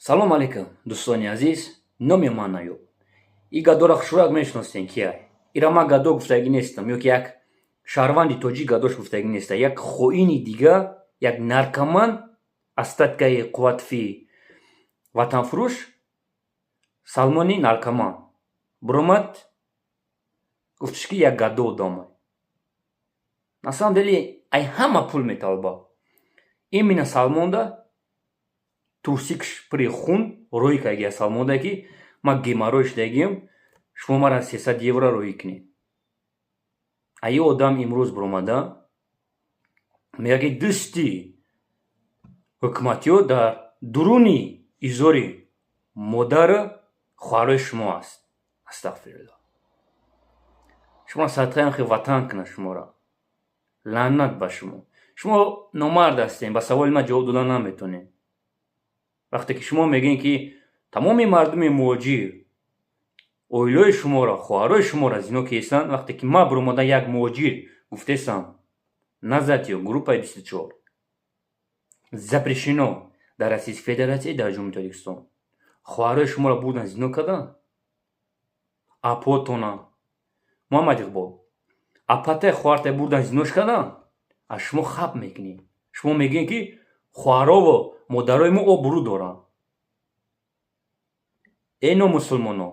Салом алейкум, дӯстони азиз. Номи ман Аюб. И гадора хушрӯяк мешиносем, кияй. Ира ман гадо гуфтагӣ нестам, ё ки як шаҳрванди тоҷик гадош гуфтагӣ неста. Як хоини дига, як наркоман, остаткаи қувватфи ватанфурӯш, Салмони наркоман буромад, гуфтиш, ки як гадо одамай. На самом деле ай ҳама пул металба. Именно Салмонда турсикш пури хун рӯй кардагия Салмонда, ки ман геморрой шудагиам, шумо мара 300 евро рӯй кунед. Аи одам имрӯз биромада мегӯяд, ки дӯсти ҳукуматиҳо дар дуруни изори модару хоҳарои шумо аст. Астағфирулло, шумо садқаям хе ватан кунад шуморо. Лаънат ба шумо, шумо номард ҳастем, ба саволи ман ҷавоб дода наметонем. Вақте ки шумо мегӯед, ки тамоми мардуми муҳоҷир оилаи шуморо, хоҳарои шуморо зино кесанд, вақте ки ман биромада як муҳоҷир гуфтесам, назатиё группаи 24 запрещено дар Российской Федерация, дар Ҷумҳурии Тоҷикистон хоҳарои шуморо бурдан зино кардан, апотона Муҳаммад Иқбол апатай хоҳартай бурдан зинош кардан, аз шумо хаб мекунед. Шумо мегӯед, ки хоҳарову модарои мо обрӯ доранд. Э номусулмоно,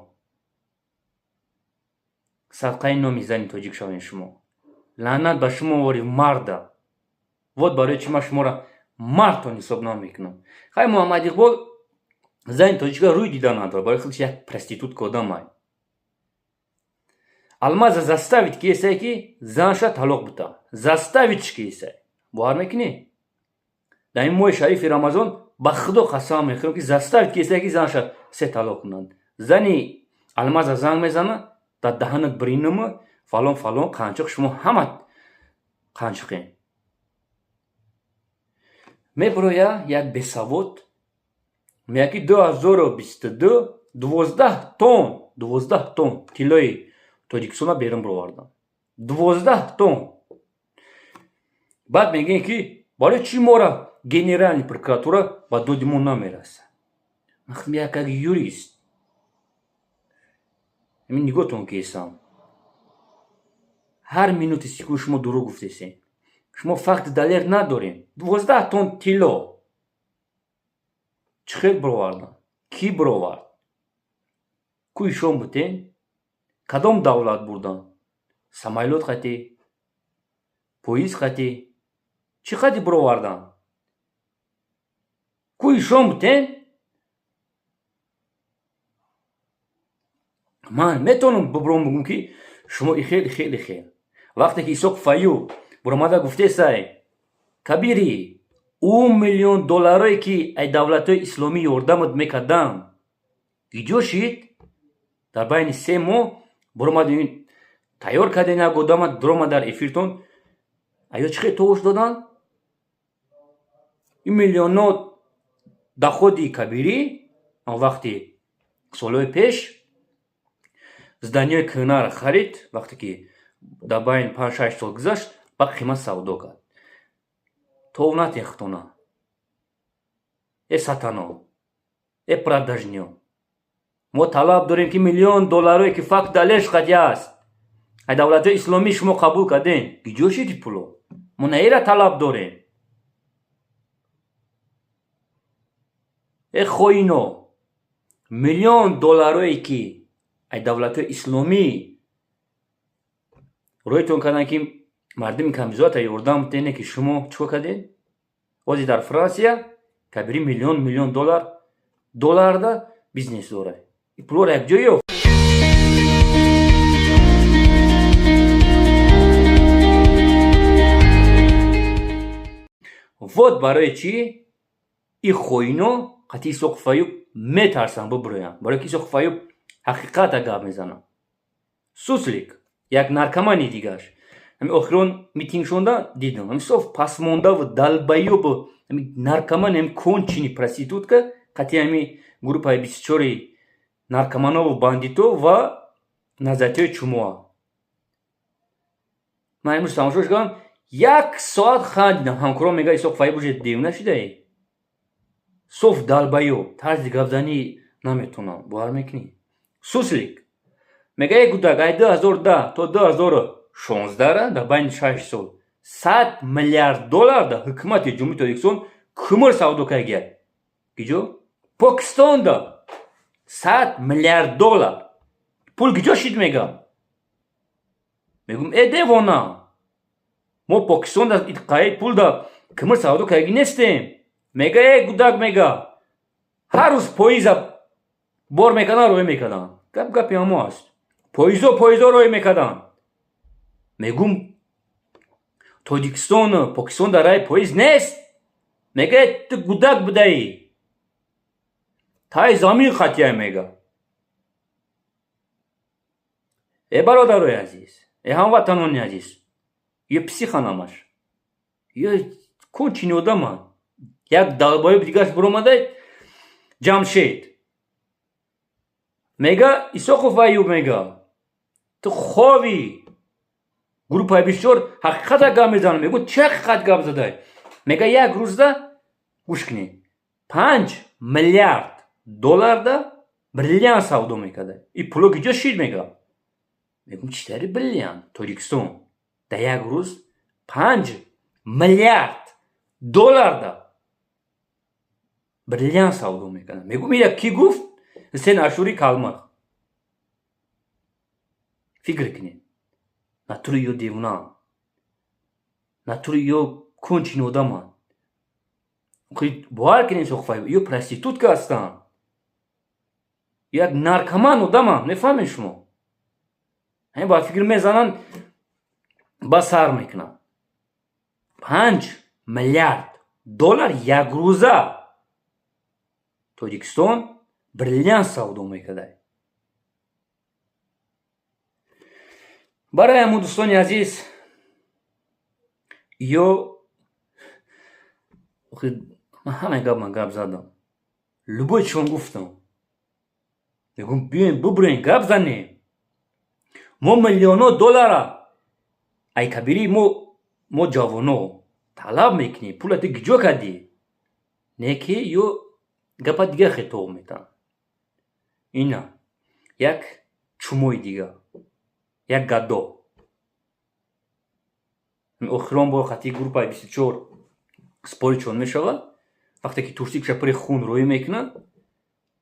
садқаи номи зани тоҷик шавем шумо. Лаънат ба шумо, вори марда. Вот барои чи ман шуморо мардтон ҳисоб намекунам. Хай, Муҳаммад Иқбол зани тоҷика рӯй дида надорад, барои худаш як проститутка одамай. Алмаза заставить кесай, ки занша талоқ бита, заставить кесай. Бовар мекунӣ, дар ин моҳи шарифи Рамазон ба Худо қасам мехӯрам, ки заставить кесай, ки занша се талоқ кунанд. Зани Алмаза занг мезана: «Дар даҳанат биринама, фалон фалон қанчиқ, шумо ҳама қанчиқем». Мебироя як бесавод, меяд, ки 2022 12 тонн, 12 тонн тиллои Тоҷикистона берун бировардам, 12 тонн. Баъд мегӯем, ки барои чӣ мора генеральный прокуратура ба доди мо намерасад. Як юрист ҳамин нигоҳтон кесам, ҳар минути секунд шумо дурӯғ гуфтесем, шумо факти далер надорем. 12 тонн тилло чӣ хел бировардан? Кӣ бировард? Ку ишон бутен? Кадом давлат бурдан? Самолёт қатӣ, поезд қатӣ, чӣ қади бировардан? Ку ишон бутен? Ман метавонам бибиром, бигӯм, ки шумо ихел, ихел, ихел. Вақте ки Исоқ Фаюб буромада гуфтесай: «Кабири, ӯ миллион долларое, ки ай давлатҳои исломӣ ёрдамат мекардам, гиҷо шид?» Дар байни 3 моҳ буромад, тайёр карден як одама, дуромад дар эфиртон, аё чӣ хел товуш доданд ин миллионҳо доходи Кабирӣ. Он вақти солҳои пеш зданиҳои кӯҳнаро харид, вақте ки дар байни 5-6 сол гузашт, ба қимат савдо кард. Тов натехтона, э сатано, э продажниё. Мо талаб дорем, ки миллион долларое, ки факт далеш қати аст, ай давлатҳои исломӣ шумо қабул кардем, гиҷо шиди пуло? Мо наира талаб дорем. Э хоино, миллион долларое, ки ай давлатҳои исломӣ рӯйтон карданд, ки мардуми камбизоата ёрдам битене, ки шумо чӣ кор кардед? Ҳозир дар Франсия Кабири миллион миллион доллар долларда бизнес дорад. Пулоро якҷо ёфт. Вот барои чӣ и хоино қатъи Исоқ Фаюб метарсанд бибироянд, барои ки Исоқ Фаюб ҳақиқата гап мезанад. Суслик, як наркомани дигаш, ҳами охирон митингшонда дидам, ҳами соф пасмондаву долбоёбу ҳами наркомани, ҳами конченый проститутка қатъи ҳами группаи 24-и наркоманову бандито ва назарияҳои чумоа. Ман имрӯз тамошош кардам, як соат хандидам. Ҳамкорон мегӯяд: «Исоқ Фаиб уже девона шидаӣ». Соф долбоёб, тарзи гапзанӣ наметонам, бовар мекунӣ? Суслик мега: е гудак, ай 2010 то 2016 дар байни 6 сол 100 миллиард доллар дар ҳукумати Ҷумҳурии Тоҷикистон кумир савдо кардагиай. Киҷо? Покистонда. 100 миллиард доллар пул киҷо шид? Мегам. Мегум: э девона, мо Покистонда қаи пул да кимир савдо кардагӣ нестем. Мега: э гудак, мега, ҳар рӯз поиза бор мекардан, роҳӣ мекарданд. Гап гапи ҳамо аст, поизо поизо роҳӣ мекарданд. Мегум: Тоҷикистону Покистон дар раи поиз нест. Мега: ту гудак будаӣ, тай замин хатияй. Мега: э бародарои азиз, э ҳамватанони азиз, ё психанамаш, ё конченый одама. Як долбоёб дигараш биромада, Ҷамшед, мега: Исоқов Аюб, мега, ту хови группаи бисёр ҳақиқата гап мезанам. Мегӯ: чӣ ҳақиқат гап задай? Мега: як рӯзда, гӯш кунед, 5 миллиард долларда бриллиант савдо мекарда. И пуло киҷо шид? Мега. Мегӯм: чӣ тари бриллиант? Тоҷикистон дар як рӯз 5 миллиард долларда бриллиант савдо мекарда. Мегӯм: ира кӣ гуфт? Ҳусен Ашури Калмақ. Фикр кунед, натури ё девонаам, натури ё конченый одаманд. Бовар кунед, Исоқов, ё проститутка ҳастанд, як наркоман одаманд. Мефаҳмед шумо? Ҳамин ба фикр мезананд, ба сар мекунанд. 5 миллиард доллар якрӯза Тоҷикистон бриллиант савдо мекарда. Барои ҳамун, дӯстони азиз, ё ман ҳамаи гап, ман гап задам, любой чион гуфтам. Мегӯм: биёем, бубурем, гап занем. Мо миллионҳо доллара ай кабири мо ҷавоно талаб мекунем. Пула ту гиҷо кардӣ? Не ки ё гапа дигар хитоб метаҳанд. Ина як чумои дигар, як гадо. Охирон бор хати группаи 24 спори чон мешавад, вақте ки турсикша пури хун роҳӣ мекунад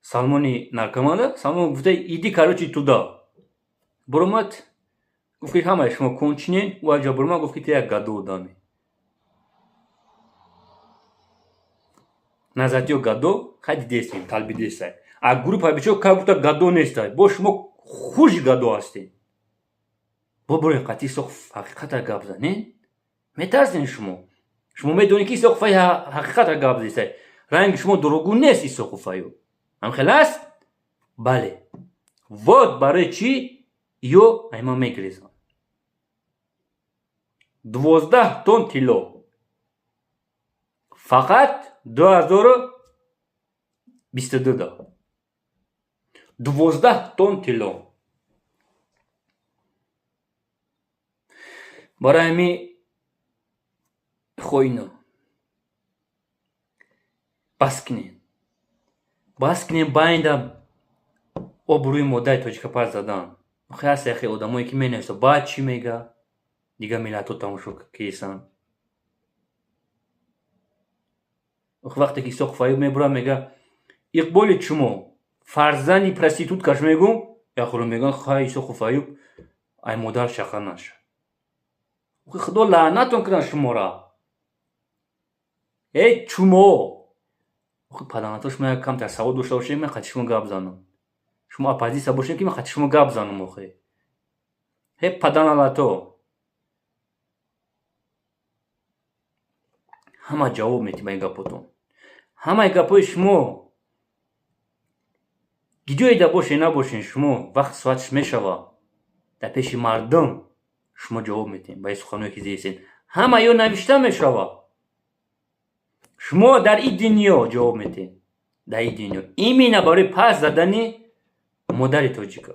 Салмони наркоманда. Салмон гуфта: иди, короче, туда. Буромад, гуфт ки ҳамаи шумо конченый. Ӯ аҷа буромад, гуфт ки ту як гадо одамӣ. Назатиё гадо хай дидесем, талбидесай. А группа бичо ка гуфта гадо нестай, бо шумо хуши гадо ҳастем. Бо бурем, қатъи Исоқ ҳақиқата гап занен. Метарсен шумо. Шумо медонед, ки Исоқов ҳақиқата гап зесай. Ранги шумо дурӯғгӯ нест. Исоқоваю ҳамхел аст, бале. Вот барои чӣ ё айма мегирезам. 12 тонн тилло фақат 2022 да, 12 тонн тилло. Барои ҳами хоино бас кунед, бас кунед байнда обрӯи модари тоҷика пас задан. Охи ҳаст яхе одамое ки менависа, баъд чӣ мега, дигар миллатҳо тамошо кесанд. Охи вақте ки Исоқов Аюб мебурад, мега: иқболи чумо фарзанди проституткаш. Мегум, яхӯро мегӯянд: хай, Исоқов Аюб ай модар шақа наша. Охи худо лаънатон кунад шумора, эй чумо. Охи паданата, шумо як камтар савод дошта бошед, ман қати шумо гап занам. Шумо оппозитсия бошед, ки ман қати шумо гап занам. Охи ҳе паданалато, ҳама ҷавоб метӣ ба ин гапотон, ҳамаи гапҳои шумо. Гиҷоеда бошед, набошед, шумо вақт соатш мешава, дар пеши мардум шумо ҷавоб метиҳед ба ин суханое ки зесед. Ҳама ё навишта мешава, шумо дар ин дунё ҷавоб метиҳед, дар ин дунё, именно барои пас задани модари тоҷика.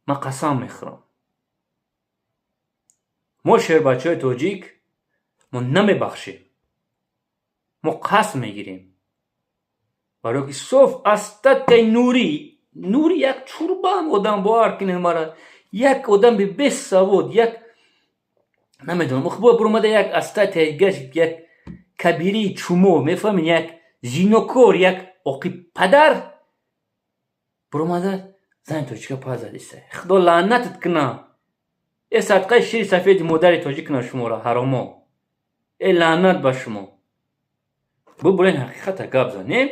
Ман қасам мехӯрам, мо шербачаҳои тоҷик, мо намебахшем. Мо қасд мегирем. Барои ки соф астаткаи Нурӣ, Нурӣ як чурбан одам, бовар кунед мара, як одами бесавод, як намедонам, буромада як астатаи гашт, як кабирии чумо, мефаҳмед, як зинокор, як оқи падар буромада зани тоҷика паз задиста. Худо лаънатат куна, э садқаи шири сафеди модари тоҷик куна шуморо, ҳаромо, э лаънат ба шумо. Бубурен, ҳақиқата гап занем,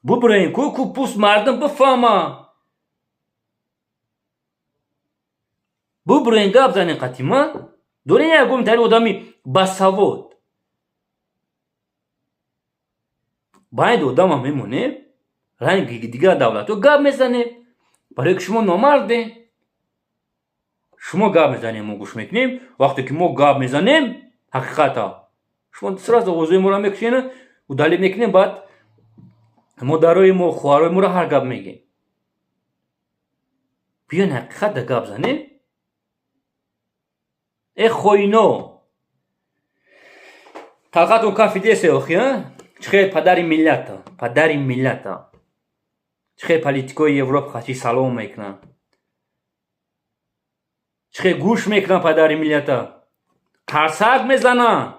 бубурен, ку ку пӯст мардум бифаҳма. Бубурен, гап занем қатима. Дорен ягон тари одами басавод. Байни одама мемонем, ранги дигар давлатҳо гап мезанем. Барое ки шумо номардем. Шумо гап мезанем, мо гӯш мекунем. Вақте ки мо гап мезанем, ҳақиқата. Шумо сразу овозои моро мекушен, удалить мекунем, баъд модарои мо, хоҳарои моро ҳар гап мегем. Биён ҳақиқата гап занем. Э хоино, талқатон кафи десе охи, а? Чӣ хел падари миллата, падари миллата. Чӣ хел политикои Европа хачи салом мекунанд. Чӣ хел гӯш мекунанд падари миллата. Қарсак мезананд.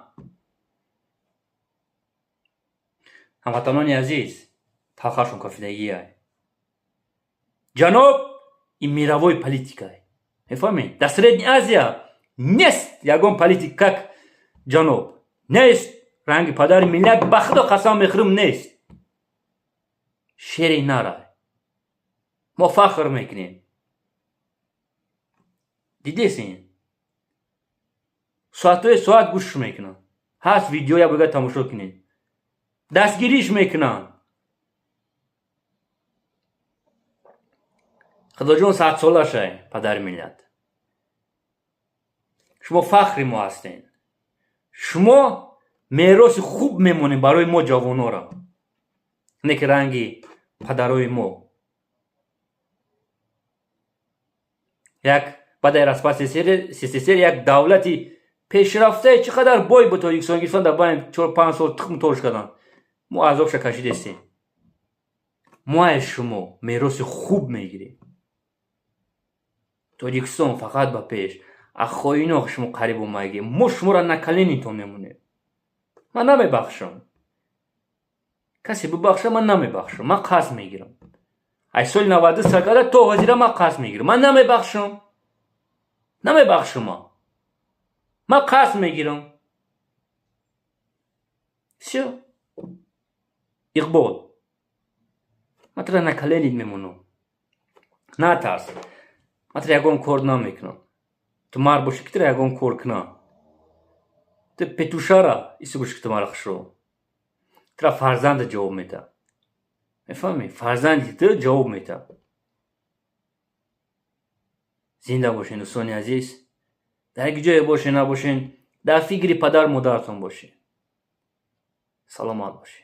Ҳамватанони азиз, талхашон кафидагиай. Ҷаноб, ин мировой политикай. Мефаҳмед? Дар Средняя Азия нест ягон политик как ҷаноб. Нест. Ранги падари миллат, ба худо қасам мехӯрам, нест. Шери нарай. Мо фахр мекунем. Дидесин? Соатҳои соат гӯш мекунанд. Ҳаст видео, як бор тамошо кунед. Дастгириш мекунанд. Худоҷон садсола шай, падари миллат. Шумо фахри мо ҳастед. Шумо мероси хуб мемонед барои мо ҷавонора. Не ки ранги падарои мо. Як баъдаи распад СССР як давлати пешрафтае чӣ қадар бой бо Тоҷикистон гирифтан, дар байни 4-5 сол тухм торш карданд. Мо азобша кашидестем. Мо аз шумо мероси хуб мегирем. Тоҷикистон фақат ба пеш. А хоино шумо қариб омадагӣ. Мо шуморо на коленитон мемонем. Ман намебахшам. Касе бибахша, ман намебахшам. Ман қасд мегирам. Аз соли 92 сар карда то ҳозира ман қасд мегирам. Ман намебахшам. Намебахшам ман. Ман қасд мегирам. Всё. Иқбол. Ман туро на коленит мемонам. Натарс. Ман туро ягон кор намекунам. Ту мард бошӣ, ки туро ягон кор кунам. Ту петушара ису гӯш ки ту мара хушро. Туро фарзанда ҷавоб медиҳад. Мефаҳмӣ? Фарзанди ту ҷавоб медиҳад. Зинда бошен, дӯстони азиз. Дар як ҷое бошен, набошен, дар фикри падар модаратон бошед. Саломат бошед.